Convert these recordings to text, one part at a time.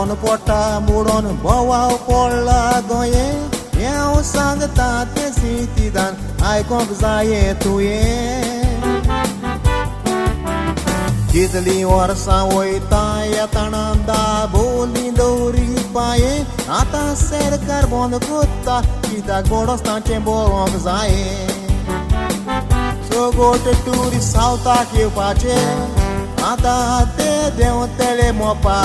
बंद पडटा मोडोन बोवाव पडला गोंये हें हांव सांगता तें सितिदान आयकोंक जाये तुवें कितलीं वर्सां वयता येताना दाबोली दवरी पांये आतां सरकार बंद करता कित्याक बोडोस तांचें बरोवंक जाये सगोट ट्युरिस्ट सावथाक येवपाचे आतां ते देंवतले मोपा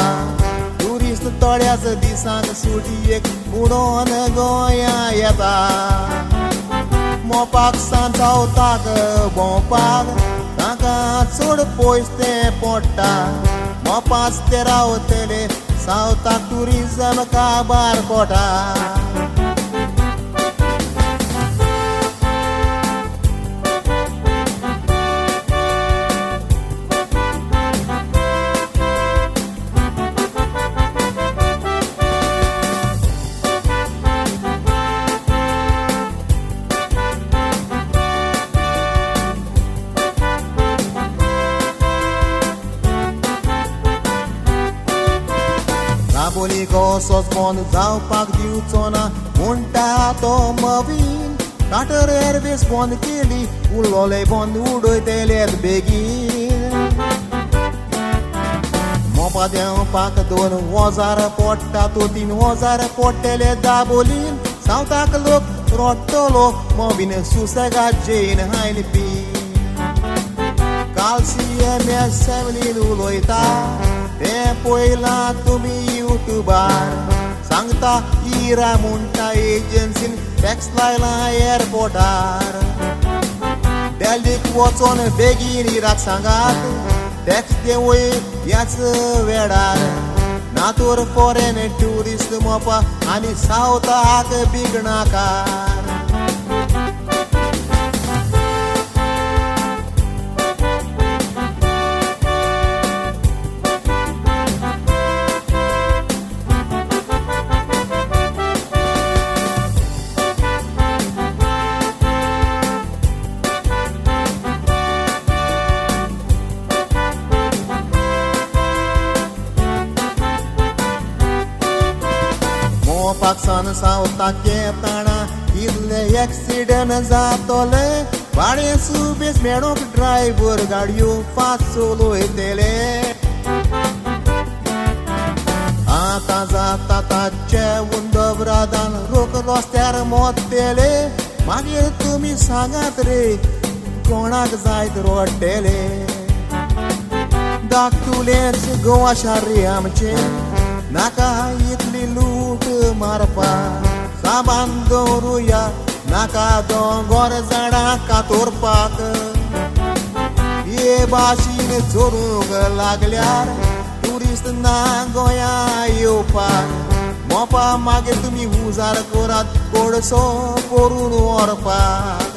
ट्युरिस्ट थोड्याच दिसांक सुटयेक उडोन गोंया येता मोपाक सान सावथाक भोंवपाक तांकां चड पयस तें पडटा मोपाच ते रावतले सावथाक ट्युरिजम काबार कोटा. दाबोली कसोच बंद जावपाक दिवचो ना म्हणटा तो मवीन काटर एरवेज बंद केली उरलोले बंद उडयतले बेगीन मोपा देंवपाक 2000 पडटा तो 3000 पडटले दाबोलीन सावथाक लोक रडटलो मवीन सुसेगाद जेन हायन पी काल CM एसेंब्लीन उलयता तें पळयलां तुमी युट्यूबार सांगता इरा म्हणटा एजन्सीन टॅक्स लायला एअरपोर्टार दिल्लीक वचोन बेगीन इराक सांगात टॅक्स देंवय ह्याच वेळार ना तर फॉरेन ट्युरिस्ट मोपा आनी सावथाक बिगणाकार. मोपाक सान सावथाक येताना इतले एक्सिडंट जातले भाडें सुबेज मेळोंक ड्रायव्हर गाडयो फास्ट चलयतले आतां जाता ताचे उंदबरादान रोख रस्त्यार मोत्तेले मागीर तुमी सांगात रे कोणाक जायत रडटले धाकटुलेंच गोवा शार रे आमचें नाका इतली लूट मारपा सामान दवरुया नाका दोंगर झाडां कातोरपाक हे भाशेन चोरूंक लागल्यार ट्युरिस्ट ना गोंया येवपाक मोपा मागीर तुमी उजार करात कोळसो करून व्हरपाक.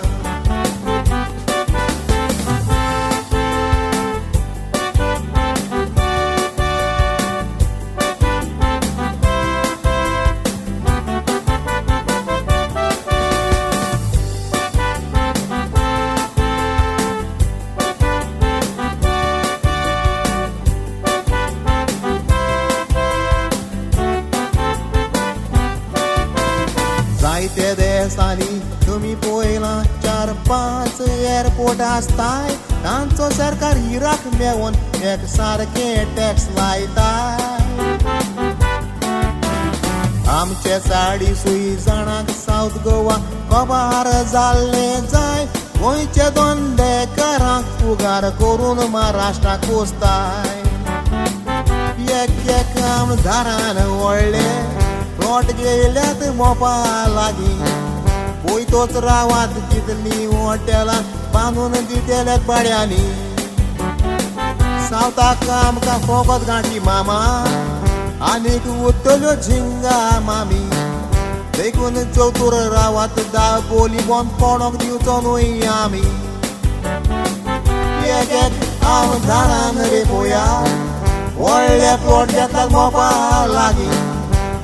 जायते देसांनी तुमी पळयलां 4-5 एअरपोर्ट आसताय तांचो सरकार इराक मेवोन एक सारकें टॅक्स लायताय आमचे 4.5 जाणांक सावथ गोवा कबार जाल्लें जाय गोंयचे दोंडेकारांक फुगार करून महाराष्ट्राक पोसताय एक एक आमदारान व्हडले प्लॉट घेयल्यात मोपा लागीं पयतोच रावात कितलीं हॉटेलां बांदून दितल्यात भाड्यांनी सावथाक आमकां फोगत गांठी मामा आनीक उरतल्यो झिंगा मामी देखून चवथूर रावात दाबोली बंद पडोंक दिवचो न्हय आमी एक एक आमदारान रे पळया व्हडले प्लॉट घेतल्यात मोपा लागीं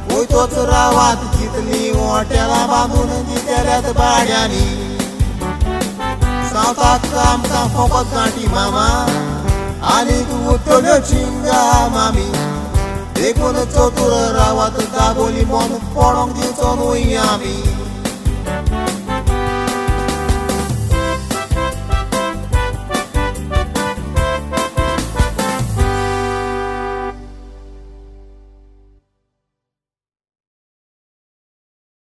पयतोच रावात कितलीं हॉटेलां बांदून दितल्यात भाड्यांनी सावथाक आमकां फोगत गांठी मामा आनीक उरतल्यो झिंगा मामी. देखून चतुर रावात, दाबोली मन पडोंक दिवचो न्हय आमी.